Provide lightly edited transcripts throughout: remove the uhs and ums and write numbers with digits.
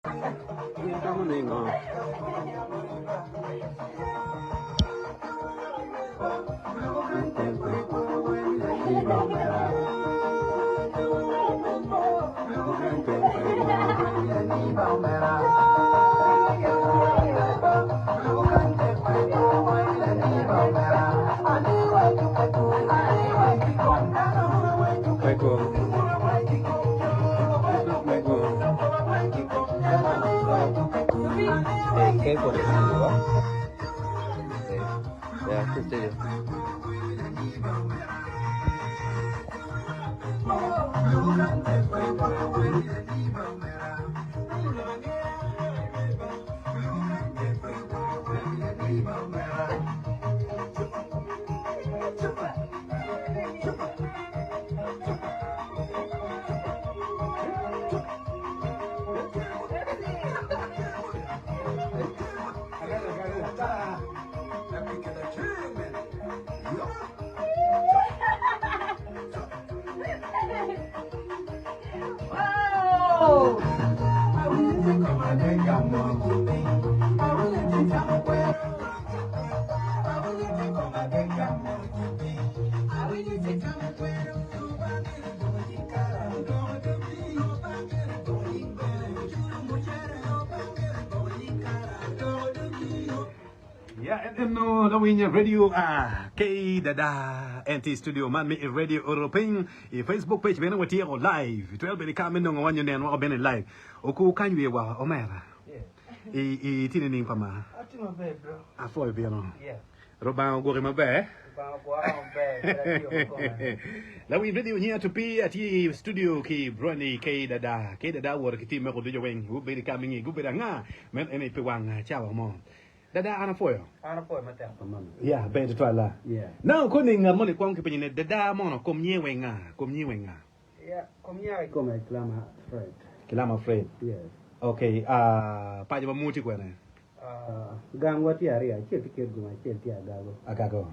In itamo ni ngo? Ya en eno lawiny radio a K dada en tye i studio man me i radio oro piny i Facebook page bene watyeko live itwero bedo i ka me nongo wa nyo nenwa bene live oku kany wiye woko omera i i tye nining pa ma Atye maber bro. apwoyo bino Yeah. Rubanga ogwoki maber. Lubanga ogwoka maber, pe atye kikome. Lawiny radio nyinga Tupi atye i studio ki Brony K dada K dada owoto ki team mego ducu weng gubedo i ka me nge gubedo anga meno eni pi wang cawa mo Dada an apwoyo. An apwoyo matek. Ya ber tutwal la. Yeah. Now koni ngat moni kwong ki penyo ni dada mono kom nyinge weng nga? Kom nyinge weng nga? Yeah, kom nyinga Kome Kilama Fred. Kilama Fred. Yes. Okay, ah paco ma muti kwene? Ah, gang wa tye ariyo, acel tye Kitgum, acel tye Agago. Agago.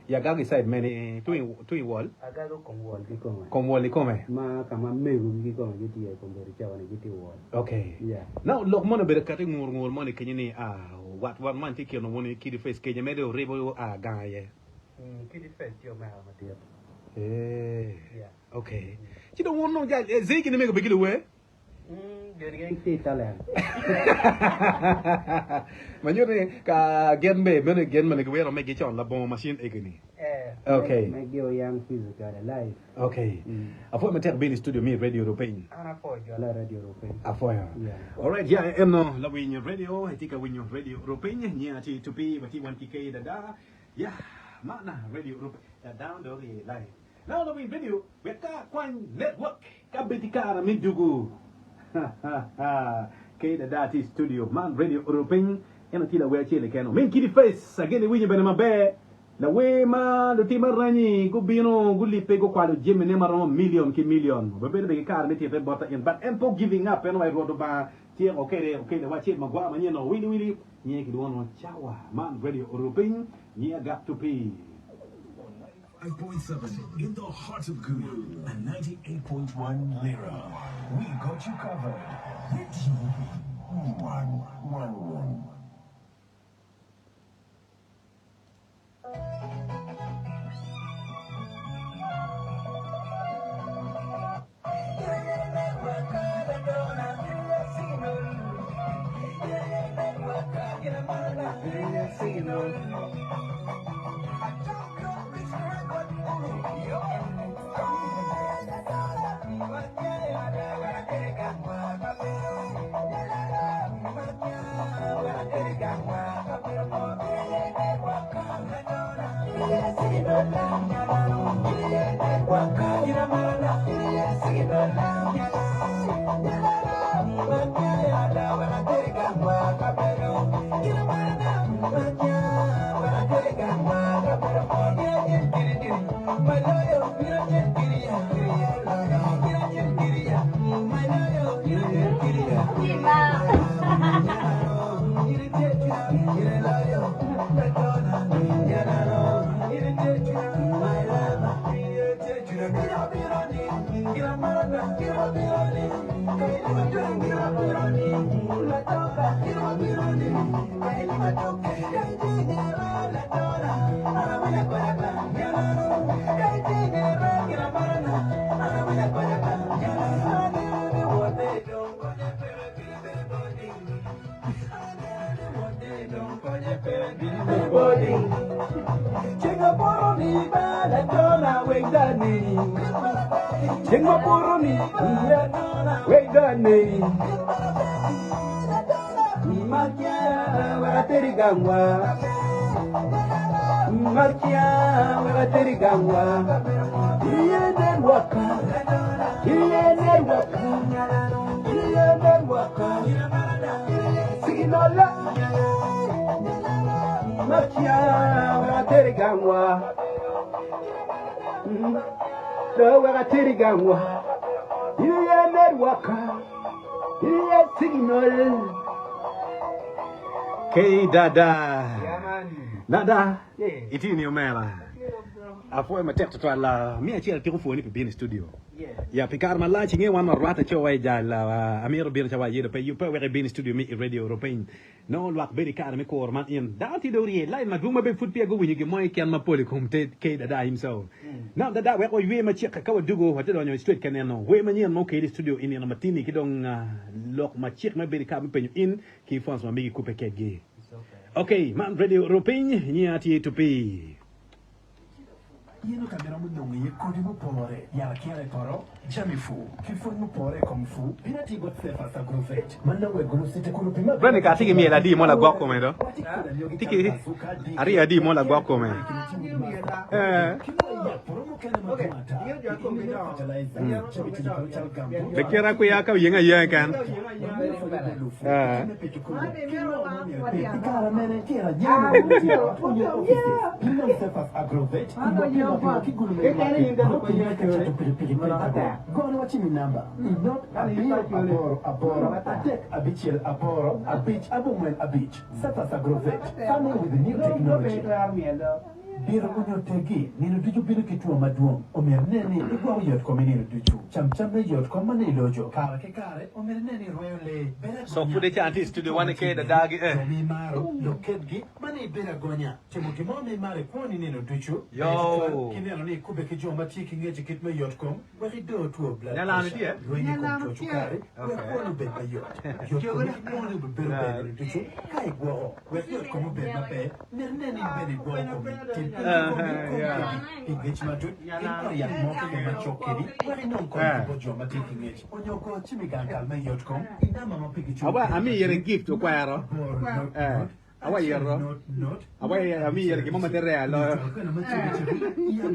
I Agago i side mene? Tung i wol? Agago kom wol kikome. Kom wol ikome? Ma ka ma megogi kikome gitye i kombedo cawa-ni gitye i wol. Okay. Yeah. Now lok moni obedo kati ngur ngur moni kenyo ni ah wat wat man tye kino woni kidi face kenyo mere oribo ah gang aye. Mm, kidi face tye omera madit. Eh. Yeah. Okay. Ci dong wun dong jal eh, zigi ni mego be giluwe? Mm, gin gin Tye i talent. Ma nyuto ni ka gin be meno gin mene giwero megi con labongo machine egoni. eh. Okay. Megi oyang physically live. Okay. Apwoyo matek bino i studio me Radio Rupiny. An apwoyo jol. La Radio Rupiny. Apwoyo. Yeah. Alright, yeah, eno lawiny radio, itye ka winyo Radio Rupiny, nyinga tye Tupi, watye wan ki Kay Dada. Yeah, mana Radio Rupiny. Dada dong i live. Now lawiny radio, wek ka akwany network ka bed i kare me dugu. Kay Dada tye i studio, man Radio Rupiny, eno tye lawer acel keken. Min Kidi Face, ageno iwinyo bene maber. Lawer ma lutim aranyi gubino gulibbe gukwalo jamine ma romo milion ki milion. Obebedo bene ki kare me tite bota in but en pe o giving up en wa i Rwot Lubanga tyeko kede okele wa cel magwar manyen o wili wili nyinge kilwongo ni cawa man radio oru piny nyinga gak tupi. 5.7 in the heart of Gulu and 98.1 Lira. We got you covered. Radio 111. Everybody. Ceng apoto ni baladona wek daneni. Ceng apoto ni wek daneni. Makia wek ateri gangwa. Makia wek ateri gangwa. Iye networka. Iye networka. Iye networka. Siginola. Makia wek ateri gangwa. Do wek ateri gangwa. Iye networka. Iye signal. Kay dada. Dada. Itye ni omera. Apwoyo matek tutwal. Miya acel atiko pwoni pi bino i studio. Ya pi kare malac inge wan warwate ci wa i jal amito bino ca wa ayedo pe yubbe wek ibin i studio mi i radio Rupiny. Nongo lwak bedo i kare me kuro man in dano tye dong orye line madwong ma bene pud peya guwinyo gin mo keken mapol i kom Kay Dada himself. Now Dada wek waywe macek ka wadugo watye donyo straight ka neno wer manyen ma okel i studio i nino matini ki dong lok macek ma bedo i kare me penyo in ki phones ma megi kubbe kedgi. Ok man radio Rupiny nyinga tye Tupi. Yeno ka giromo nongo iye kodi mupore, yat akira i poto, jami pur, ki pwony mupore i kom pur, bino atir bot Cephas Agrovet ma nongo i Gulu City kun opime Brenda ka atye ki myel adi mo lagwok kome do? Tye ki aryo adi mo lagwok kome? Eh. Lakite akwiya ka oyenge ayenga keken. Eh. Bito onyo teggi nino ducu bino ki two madwong. Omyero inen ni igwoko yot komi nino ducu. Cam cam me yot kom ma ni iloco. Kare ki kare omyero inen ni irweyo lee. Bed So agonya. pud ecan tye i studio wan Two ike dadagi eh. Jo ma imaro, lok kedgi, ma ni ibedo agonya. Timo gin mo ma imaro i kwoni nino ducu. Ber Yo. tutwal ki neno ni ikubbe ki jo ma tye ki ngec i kit me yot kom wek idoo two blood Nyalano pressure. tye? Lweny i kom two cukari wek Okay. kwoni obed mayot. Yot komi ki kwoni obibedo ber nino ducu ka igwoko. Wek yot komi obed maber, myero inen ni in bene igwoko komi. Tim piny ki komi, kom kedi, pi ngec matut, gin ot yat mo keken macok kedi wek inong kony ki bot jo ma tye ki ngec. Onyo go cim i gang kal me yot kom i namba ma pe giculo Awa pire ami yere matut, gift okwero. aboro not Eh. not Awa acel yero. not not Awa not ami yere abic gin mo ma abic te rea onyo loyo. cwal kwena macego cego i aboro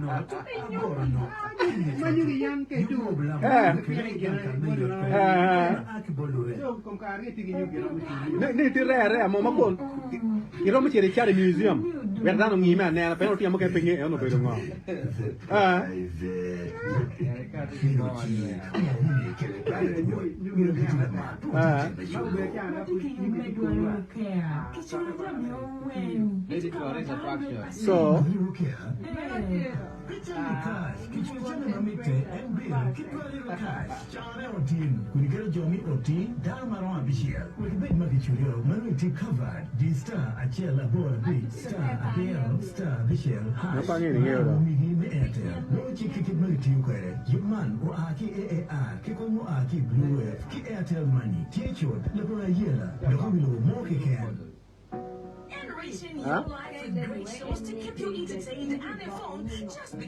not aboro not. Ki ngec matut, yub mo obulam Eh. okele i gang kal me yot kom Eh. ma a ki bot lurem. Ni ni tye rea rea mo ma kun iromo cito icat i museum wek dano ongi me anena pien lutino mukene pe ngeyo eno obedo ngo. Eh. Eh. So. Ma pe angeyo ni ingeyo do. Huh?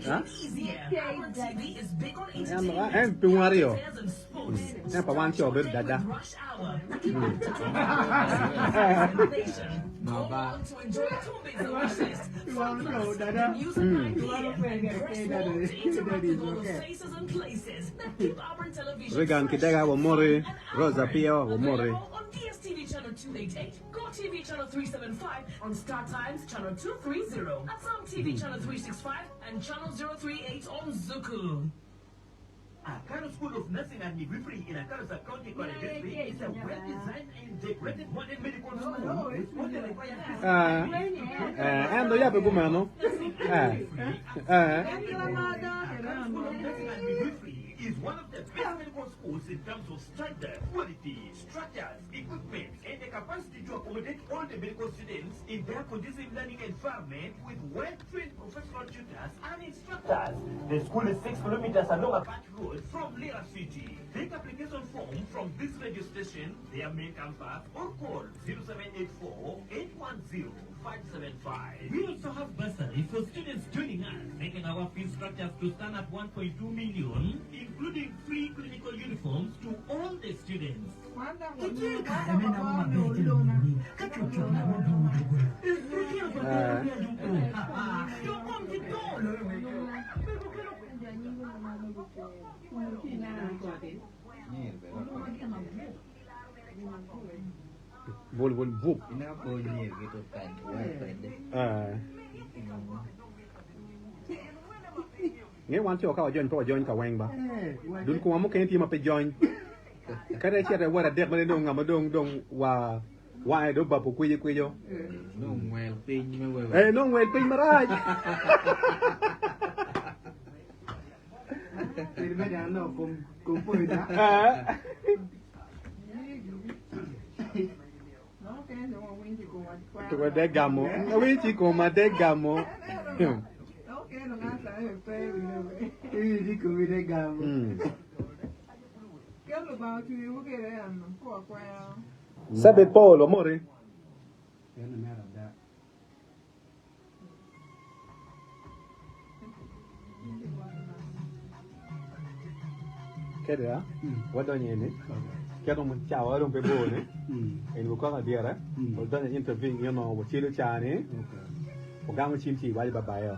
Huh? En en pi wun aryo. En pa wan co bedo dada. Reagan Kidega wamoti, Rose Apio wamoti. Eh, en dong yabbe kumeno. Eh, eh. capacity to accommodate all the medical students in their conducive learning environment with well-trained professional tutors and instructors. The school is 6 kilometers along Apac Road from Lira City. Take application form from this radio station, their main campus, or call 0784 810 575. We also have bursary for students joining us, making our fee structures to stand at 1.2 million, including free clinical uniforms to all the students. Itye i kare me namo maber ki lumony ka cutcut ngat mo bino doggola. Lutino pa Petero peya dong o, dok komgi dongo loyo mege. Bol bol bup. Nge wan co ka wajony pe wajony ka weng ba. Dul komwa mukene tye ma pe jony. Kadi acito i wot adek ma dong ngama dong dong wa wange dong obapo kwici kwico. Nongo ngwel piny me wewe. Eh nongo ngwel piny marac. Eh. Tuko de gamo. Awinji koma de gamo. Mm. Sabit Paul omori. Kede a, wadonyo eni, keto mo cawa dong pe bor ni, eni wukok adyera, wadonyo i interview ngi onongo wacelo ca ni, wagamo cim ci iwaco ba bayo.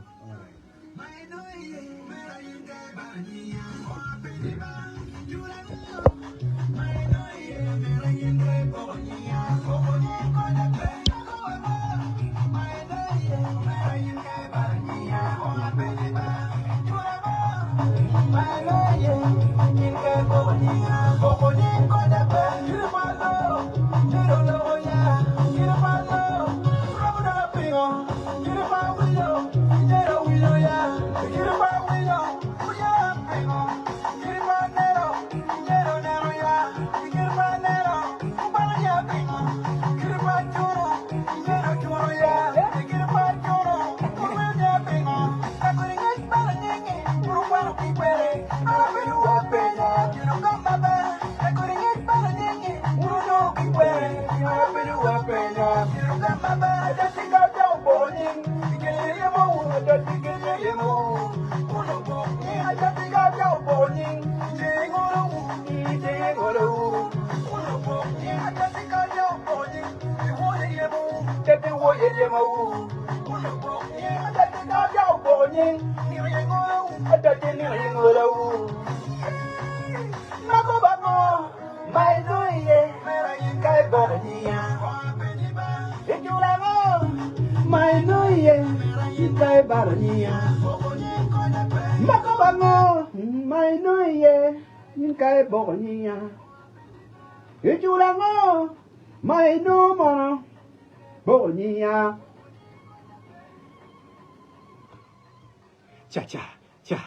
Cha cha cha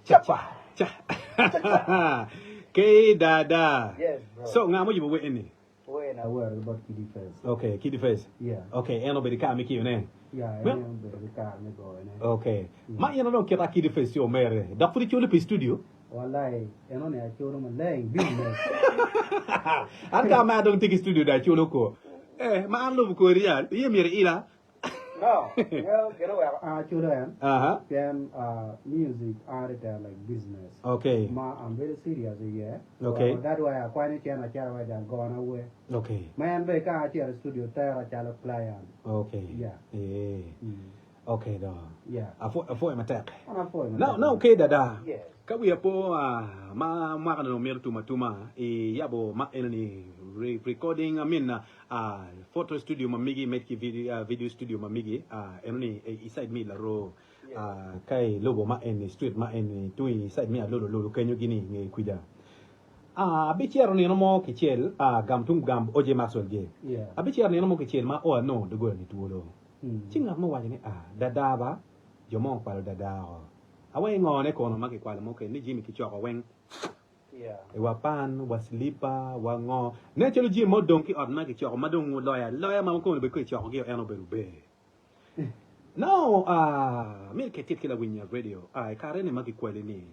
cha cha cha. Kay dada. Yes, bro. So nga mo yubo wer eni? Wer na wer bot Kidi Face. Okay, Kidi Face. Yeah. Okay, en obedo i kare me kiyo ne. Yeah, en obedo i kare me goyo ne. Okay. Ma in dong kita Kidi Face ci omere. Dok pud iculo pi studio? Walai, eno ni aculo maleng business. An ka ma dong tye ki studio dong aculo ko. Eh, ma an lubo kori ya, iye myero ila. No, you gin oweko an aculo en. Aha. Pien music an atye like business. Okay. Ma I'm very serious iye. Okay. So that's why akwanyo cen acito wa jang gona wer. Okay. Ma en bene ka acito i studio tera calo client. Okay. Yeah. Eh. Okay dong. Yeah. Apwoyo matek. An apwoyo matek. No, no, okay dada. Yes. Ka wiya po ma mwaka ni dong mito tum atuma i yabo ma eno ni recording I mean photo studio ma migi med ki video studio ma migi eno ni i side me laroo ka i lobo ma eni street ma eni tung i side me alolo lolo kenyo gini nge kwija abicito nino mo kicel gam tung gam OJ Maxwell gi abicito nino mo kicel ma o anongo dogola ni twolo ci ngat mo owaco ni dada ba jo mo okwalo dada o awe ngone kono ma kikwalo mukene ni jami kicoko weng. Wa pan, wa slipa, wa ngo. Nen calo jami ma odong ki i ot ma kicoko ma dong oloyo aloya ma kome bed kicokogi en obedo ber. Now, myero kitit ki lawiny radio i kare-ni ma kikwali ni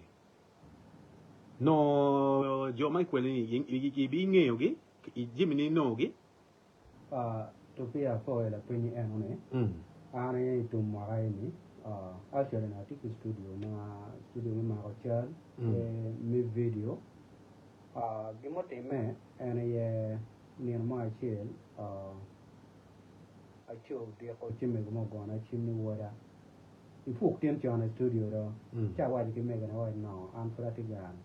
nongo jo ma kikwali ni ibingeyogi, jami-ni inongogi. Topia apoyo lapenyi eno ni, an aye i tum mwaka eni, actually onongo atye ki studio ma studio me mako cal ki me video. Gin mutimme en aye nino mo acel aco odiko ci mego mo ogona cim ni woda ipuk tin con i studio do ci awaco ki megona awaco no an pud atye gang.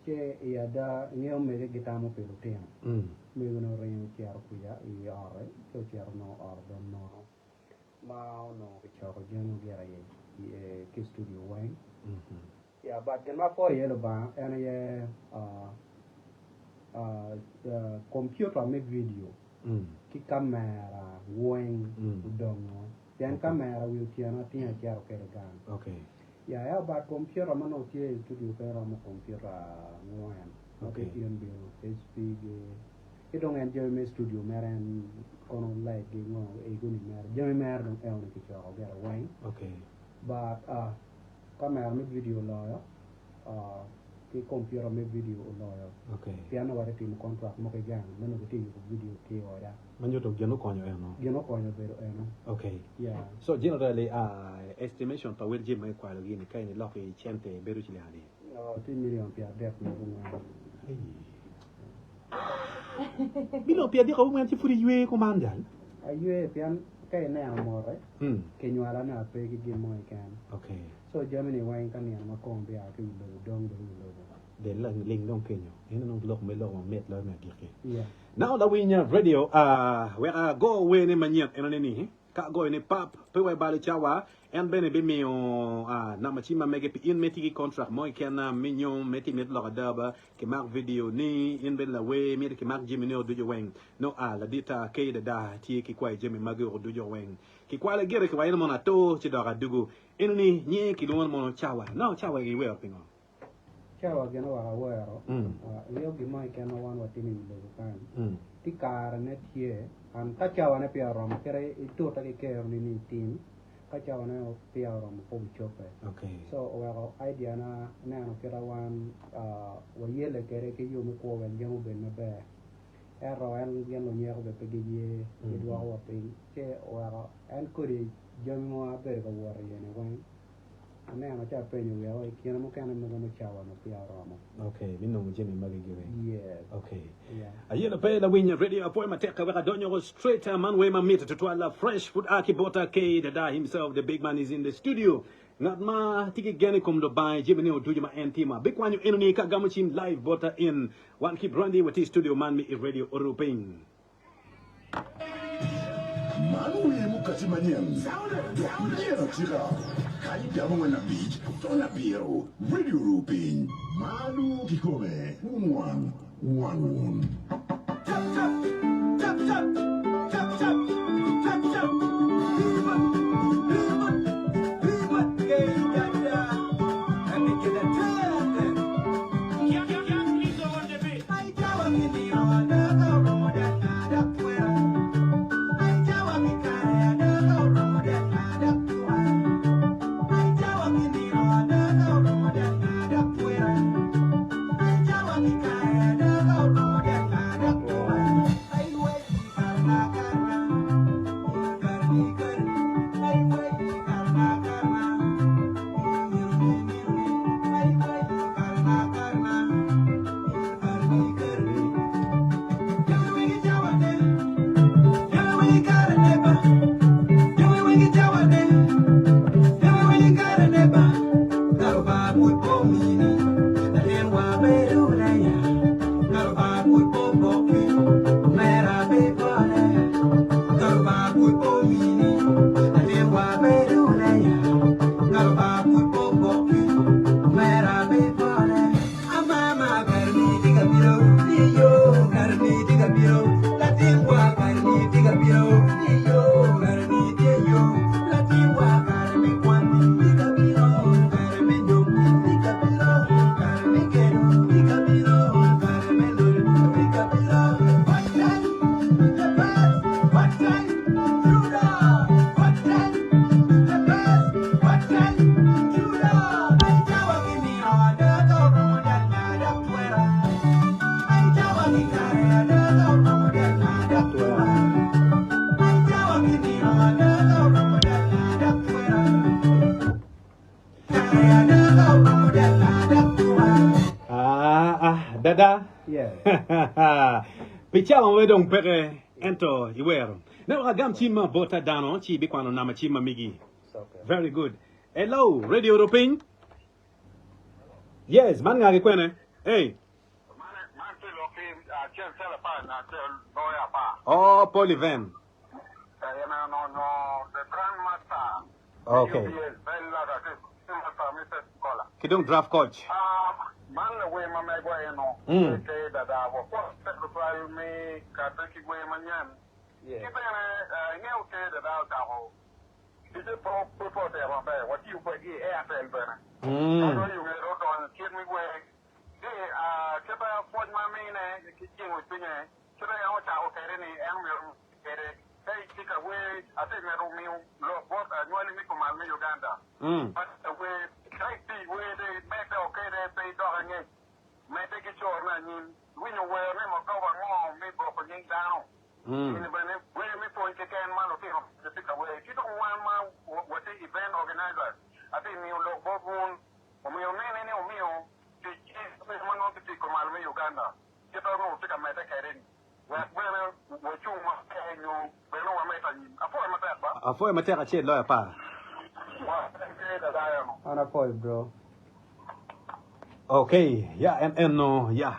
Ci i ada inge omege gitamo pi lutino. Mego-ni oringo ocito kuca i ote, ci ocito onongo ot odong nono ma onongo kicoko jami gire iye ki i studio weng. Yeah, but gin ma apwoyo iye Lubanga en aye kompiuta me vidio ki kamera weng odongo pien kamera wi otyeno atingo acito kwede gang. Ya ento but kompiuta ma nongo tye i studio pe romo kompiuta angwen ma pe in bino HP gi ki dong en jami me studio mere en kono light gi ngo ego ni mere jami mere dong eno ni kicoko gire weng but kamera me vidio oloyo ki kompiuta me vidio oloyo pien nongo watye timo kontrak mo ki gang ma nongo kitye yubo vidio ki i oda. Ma nyuto gin okonyo eno. Gin okonyo obedo eno. Okay. Yeah. So generally estimation pa wel jami ma ikwalo gini ka in iloko i cente bedo ciling adi? Tye million 30 wiye abongwen. Million 30 abongwen ci pud iywe kuman jal? Aywe pien ka ineno mote kinywala ni ape ki gin mo keken. Okay. So jami ni weng ka nino ma kong bia ki wi lobo dong bene wi lobo. Del ling dong kenyo. Eno dong lok me lok mamit loyo me agikki. Yeah. Now lawiny radio wek ago wene manyen enone ni ka agoyo ni pap pe wa ibalo cawa en bene bimiyo namba cim ma mege pi in me tye ki contract mo keken me nyom me tye mito loko ada ba kimak video ni in bene lawer mito kimak jami ne ducu weng no ladita K dada tye ki kwayo jami magi woko ducu weng kikwalo gire ki wayo ni mono ato ci dok adugu eno ni nye kilwongo ni mono cawa no cawa iwero pingo. Cawa gin oweko awero, ingeyo gin mo keken ma wan watimo i wi lobo kany, tye karene tye, and ka cawane peya oromo kit itute ki keroni ni itim, ka cawane peya oromo pe obicobbe. So oweko idea na aneno kit ma wan wayelle kwede ki yo me kwo wek jami obed maber, ento en gin lunyeko bene pe giye, gidwoko wa piny, ci oweko en kodi jami ma abedo ka wot iye ni weng. Aneno ci apenyo wiya wa i kine mukene mogo me cawa ma peya oromo. Okay, me nongo jami magi gire. Yes. Okay. Yeah. Ayelo pe lawiny radio apwoyo matek wek adonyo ko straight man wer ma mit tutwal fresh pud a ki bota K dada himself the big man is in the studio ngat ma tye ki gen i kom Lubanga i jami ne oducu ma en timo abikwanyo enoni ka agamo cim live bota in wan ki Brandy watye i studio man me i radio orupiny. Man wer mukati manyen dok nyen atika. Kany 45.7 Radio Ru Piny. Malu kikome wun wan wun. Dada. Yes. Pi cawa ma dong peke ento iwero. Ne wek agam cim ma bota dano ci ibikwano nama cim ma migi. Very good. Hello, radio Rupiny. Yes, man nga ki kwene? Hey. Oh, Paul Ivan. Okay. Ki dong draft coach. Mm. Mm. Mm. Mm. Apwoyo matek acel loyo apar. An apwoyo bro. Okay, ya en eno ya.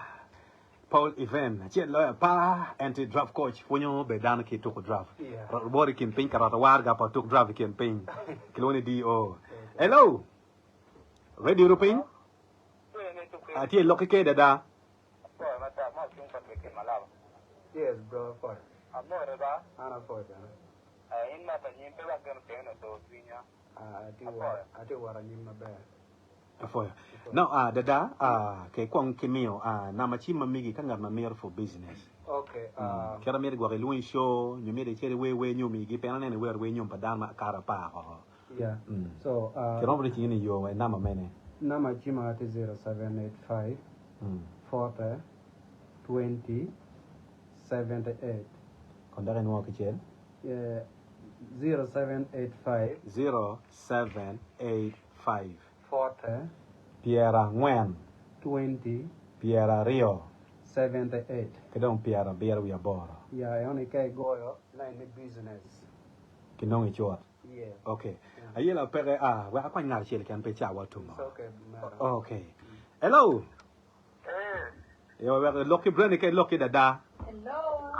Paul Even acel loyo apar en tye draft coach pwonyo be dano ki tuko draft. Yeah. Bot i kin piny ka roto warga pa tuk draft i kin piny. Kilwongo ni DO. Hello. Radio Rupiny. Atye lok ki ke dada. Yes bro apwoyo. An apwoyo bene. Ah, atye wot atye wot anyim maber. Apwoyo. Now, ah, dada, ah, ke kwong ki miyo, ah, nama cim ma migi ka ngat ma mito for business. Okay, ah, Kit amito gwok ilwongi show, nyo mito icit iwer wer nyomi gi, pien aneno iwero wer nyom pa dano ma akato apar oko. yeah. So, ah, Kiromo reaching in i yo i nama mene? Nama cima tye 0785 40 20 78. Kon dok inwo kicel. Yeah, 0785 0785 40 40 20 20 78. ki dong 78. Yeah, enoni ka igoyo line me business. Kinongo icut. Yeah. Okay. Ayela peke ah wek akwany ngat acel keken pe cawa otumo. It's okay, mera. Okay. Hello. Yo wek lok ki Breni ke lok ki dada. Hello.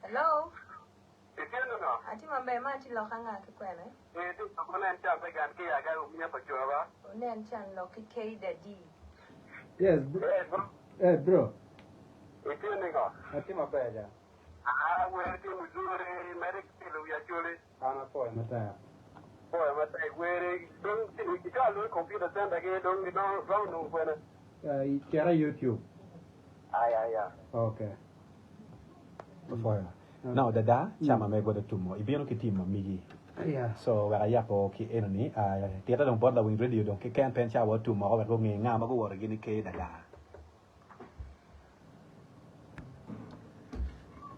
Hello. Atye maber ma atye loka nga ki kwene? Onen can lok ki K daddy. Yes, bro. Hey, bro. Atye maber ja. An apwoyo matek. Cit i YouTube. Okay. Apwoyo. Now dada cama me gwada tumo ibino ki team ma migi. Yeah. So wek ayabo ki eno ni ah tite dong bot lawiny radio dong keken pen cawa otum oko wek gunge nga ma guwoto gini ki dada.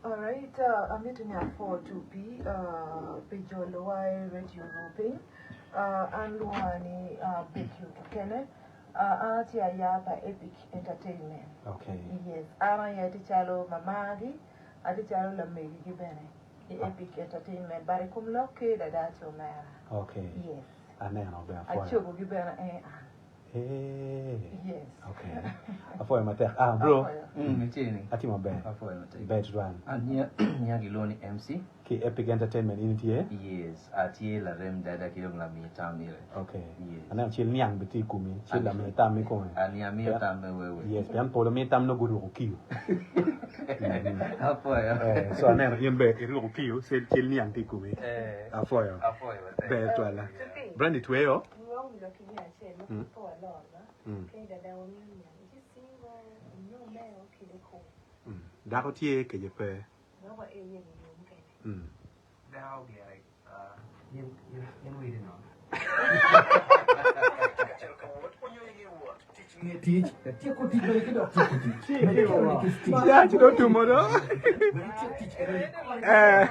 Alright, amito ni apwo 2P pi jolowa i radio rupiny. An lwonga ni Becky Okikene. An atye aya pa Epic Entertainment. Okay. Yes, an aye atye calo mamagi, atye calo lamegigi bene i Epic Entertainment. But i kom lok ki dada tye omera. Okay. Yes. Aneno ber apwoyo. Acogogi bene en an. Hey. Yes. Okay. Apwoyo matek. Ah, bro. Apwoyo. Iceni. Atye maber. Apwoyo matek. Ber tutwal. An nya nya gilwongo ni MC. Ki Epic Entertainment in itye? Yes, atye larem dada ki dong lami tam ire. Okay. Yes. Aneno cel niang bene tye i komi, cel lami tam i kome. Ani amiyo tam me wewe. Yes, pien pol omiyo tam nongo guruko kiyo. Apwoyo. Eh, so aneno in bene iruko kiyo, cel cel niang tye i komi. Eh. Apwoyo. Apwoyo matek. Ber twala. Tupi. Brandy tweyo. Wiwa owilo ki gin acel ma pud pe waloro ba. Kadi dada wamiyo niang itye single nyo omero kede kwo. Dako tye keje pe. Wek wa eye ni yo mukene. Dako gire in widi no. Ya ci do tumo do. Eh.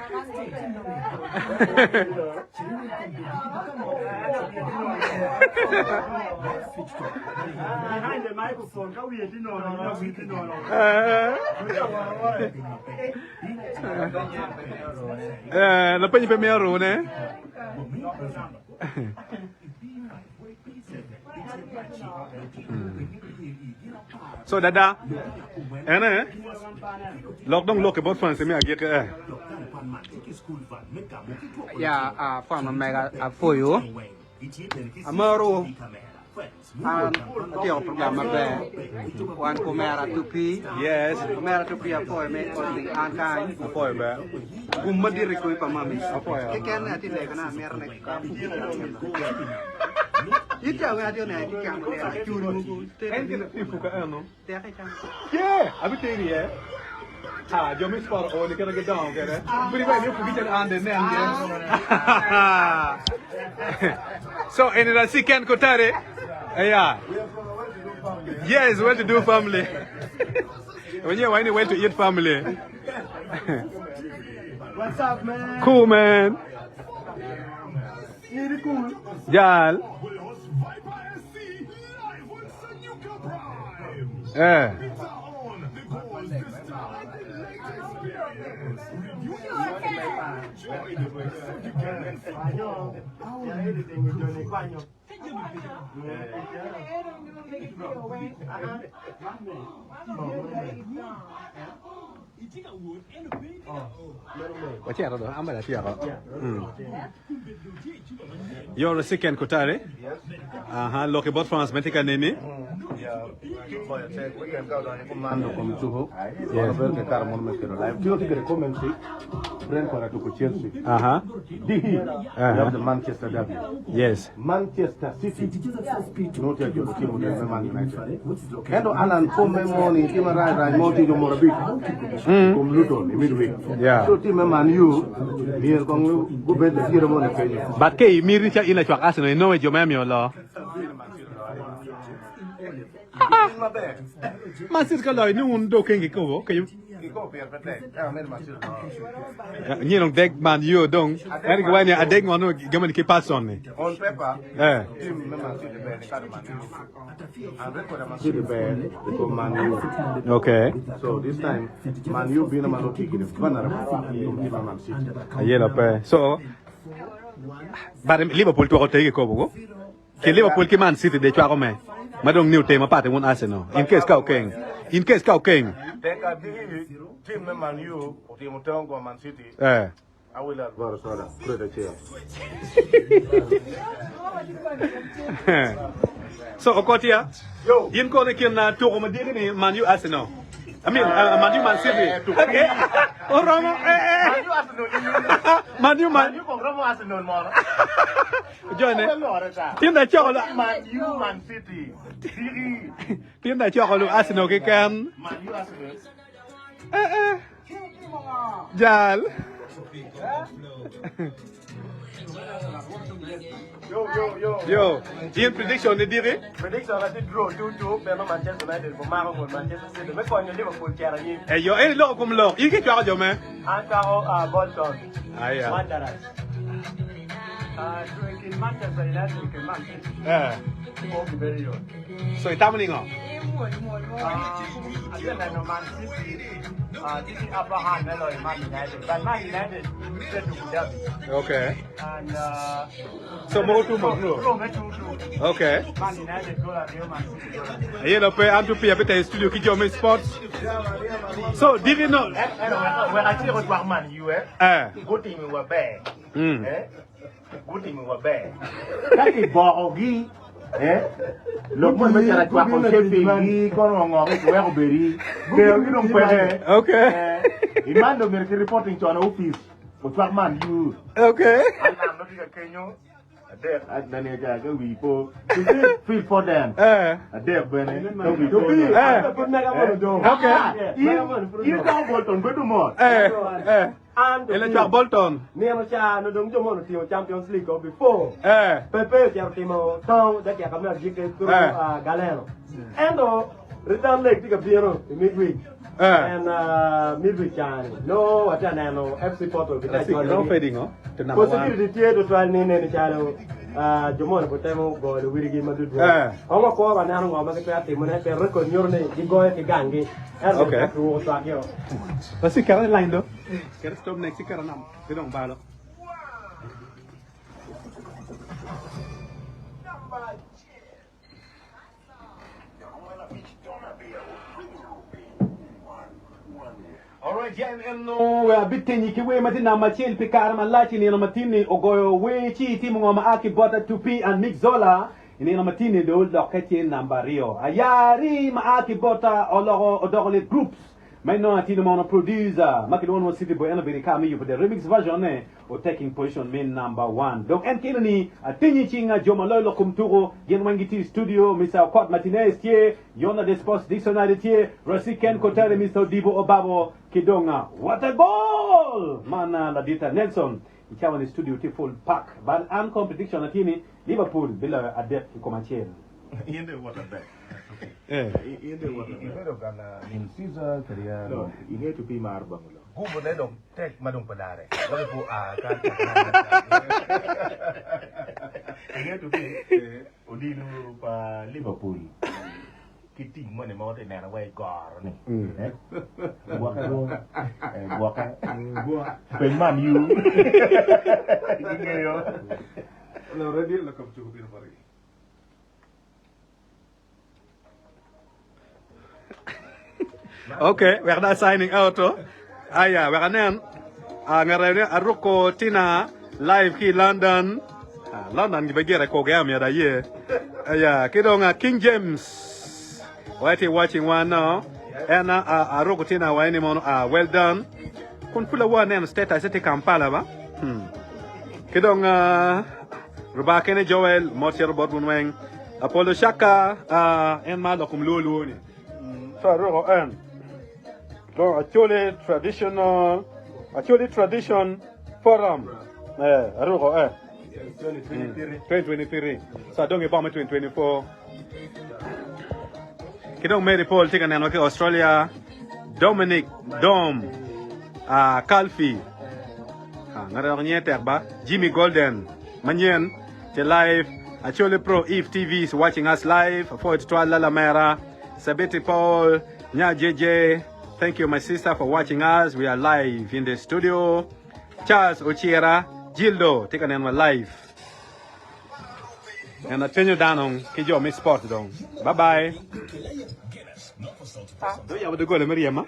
Eh, lapeny pe miyo rune. So dada, ene lok dong lok bot fans me agik eh. Ya, a fan ma mega apoyo. Amaro an atyeko program maber. Wan komera tupi. Yes. Omera tupi apoyo me hosting an kany. Apoyo ber. Gum madit i komi pa mami. Apoyo. Keken atye lego na amito ne ka fuki Ite we atye ne ki kamo ne acuri mugu. En kite pi fuka eno. Teke cam. Yeah, abiteri eh. Ah, jo mi sport o ni kene gidongo kede. Pudi ba ni fuki chen ande nen ge. So en ra si Ken Kotare. Yeah. Yes, well to do family. When you well to eat family. What's up, man? Cool man. Really cool. Jal. Eh. Wacito do, an bene atyeko. Yoro Siken Kotare. Aha, lok i bot France ma tye ka neni. Aha. Yes. Manchester City nongo tye ka jobo tim otel me Man United. Ento Alan kome mo ni tye marac rac mo tye jo Morabic i kom Luton i midweek. Yeah. So tim me Man U myero kong gubed lakite mo ni kenyo. But ka imiti ca in lacwak Arsenal inongo jo me miyo lo. Man City ka loyo ni wun do kengi kobo kenyo. Nyi dong dek Man U dong en giwaco ni adek ngono gamani ki person ni. On paper, Eh. team me Man City ber ni kato Man U. And record of Man City ber i kom Man U. Okay. So this time, Man U bino ma nongo tye gine vulnerable i kom team me Man City. Ayelo pe. So but Liverpool twako tegi kobo go. Ki Liverpool ki Man City de cwako me ma dong ni otem apat i wun Arsenal in case ka okeng in case ka okeng. Tek adii team me Man U otimo tong kom Man City. Eh. Awilo Alvaro Sola crate acel. So Okotia, in kono i kin tuko madit ni Man U Arsenal. I mean, Man U Man City. Okay. Oromo. Eh, eh. Man U Arsenal ni. Man U Man. Man U kong romo Arsenal mono. Jone. Tin da coko lu. Man U Man City. Diki. Tin da coko lu Arsenal keken. Man U Arsenal. Eh eh. Jal. Yo yo yo. Yo, in prediction ni diki? Prediction na tye draw 2-2 pien ma Manchester United omako gol Manchester City me konyo Liverpool cito anyim. Eh yo, en iloko kom lok. In ki cwako jo me? An cwako uh, Bolton. Aya. Wanderers. Uh, kin Manchester United ki Man City. Eh. O gibedo yot. So itamo ni ngo? Uh, atye neno Man City uh, tye ki upper hand me loyo Man United. But Man United tye tuko derby. Okay. And uh, So moko tu mo draw. draw me 2-2. Okay. Man United goal ariyo, Man City goal ariyo. Ayelo pe an tu pia pita i studio ki jo me sports. So diki no. Wek aciko twak Man U eh. Eh. Gutimo maber. Mm. Eh? Gutimo maber. Ka kibokogi eh? Lok mo me cito acwako Sheffield gi kono ongoki kiweko obedi. Kerogi dong peke. Okay. Eh, Iman dong myero ki reporting con office ocwak Man U. Okay. Alan nongo tye ka kenyo adek nani ka ka wi po. Phil Foden. Eh. Adek bene ka wi po. Eh. Okay. In in ka Bolton bedo mot. Eh. Eh. An En lacwak Bolton. Nino ca no dong jo mono otingo Champions League o before. Eh. Pepe ocito timo tong dakika me agikki through Eh. uh, Galeno. Ento return leg tye ka bino i midweek. Eh. And uh, midweek cani no watye ka neno FC Porto gitye ka Rasik, jolo romo gi. fading o to number one. Possibility tye tutwal ni neni calo uh, jo mono gutemo goyo luwiligi ma dudwo. Eh. Kong wakwo waneno ngo ma gitwero timone pien record nyuto ni gigoyo ki ganggi. Ento Okay. giwoko cwakgi o. Rasik, kera ni line do. Kera stop next, kera nam. Kidong balo. Alright, yeah, en no, we abitenyi ki wer ma tye namba acel pi kare malac i nino matin-ni ogoyo wer ci itimo ngo ma a ki bota Tupi and Mick Zola i nino matin-ni dong olokke tye namba aryo. Ayari ma a ki bota oloko odoko lit groups ma inongo atino mono producer ma kilwongo ni City Boy en obedo i kare me yubo the remix version ne o taking position me number one. Dong en kene ni atinyi cinga jo ma loyo lok kom tuko gin weng gitye i studio Mister Okot Martinez tye, Yona The Sports Dictionary tye, Rasi Ken Kotari, Mister Odibo Obabo ki dong What a goal! Man ladita Nelson i cawa ni studio tye full pack but an kong prediction na tye ni Liverpool biloyo adek i kom acel. In dong iwot maber. Eh. In dong iwot maber. Ibedo kana Lim Caesar kariya No, ingeyo to pi mar bongo lo. Gubo ne dong tek ma dong pe lare. Dok ipo a ka Ingeyo to pi odilo pa Liverpool ki team moni ma watye neno wa i goro ni. Eh? Gwoke ro. Eh, gwoke. Peny Man U. Gingeyo. Lo radio lo kom tuko bino botgi. Okay, wek da signing out. Oh. Aya, wek anen. Ah, ngare ni aruko tina live ki London. Ah, London gibegere koge amyada ye. Aya, ki dong King James. Waiti watching one now. En uh, aruko tina wa ni mono well done. Kun pula wa neno status iti Kampala ba. Ki dong Rubanga kene Joel mot cito bot wun weng. Apollo Shaka en ma lok kom luo luo ni. So aruko en. So Acholi traditional Acholi tradition forum. Eh, aruko eh. 2023. So adong i boma 2024. Ki dong Mary Paul tye ka neno ki Australia. Dominic Dom Calfi. Ngat dok nyinge tek ba. Jimmy Golden manyen tye live. Acholi Pro Eve TV is watching us live. Apwoyo tutwal Lalamera. Sabiti Paul Nya JJ. Thank you my sister for watching us. We are live in the studio. Charles Ochira Gildo tye ka neno wa live. En atenyo dano ki jo me sport dong. Bye bye. Dong yabo doggola me ryema.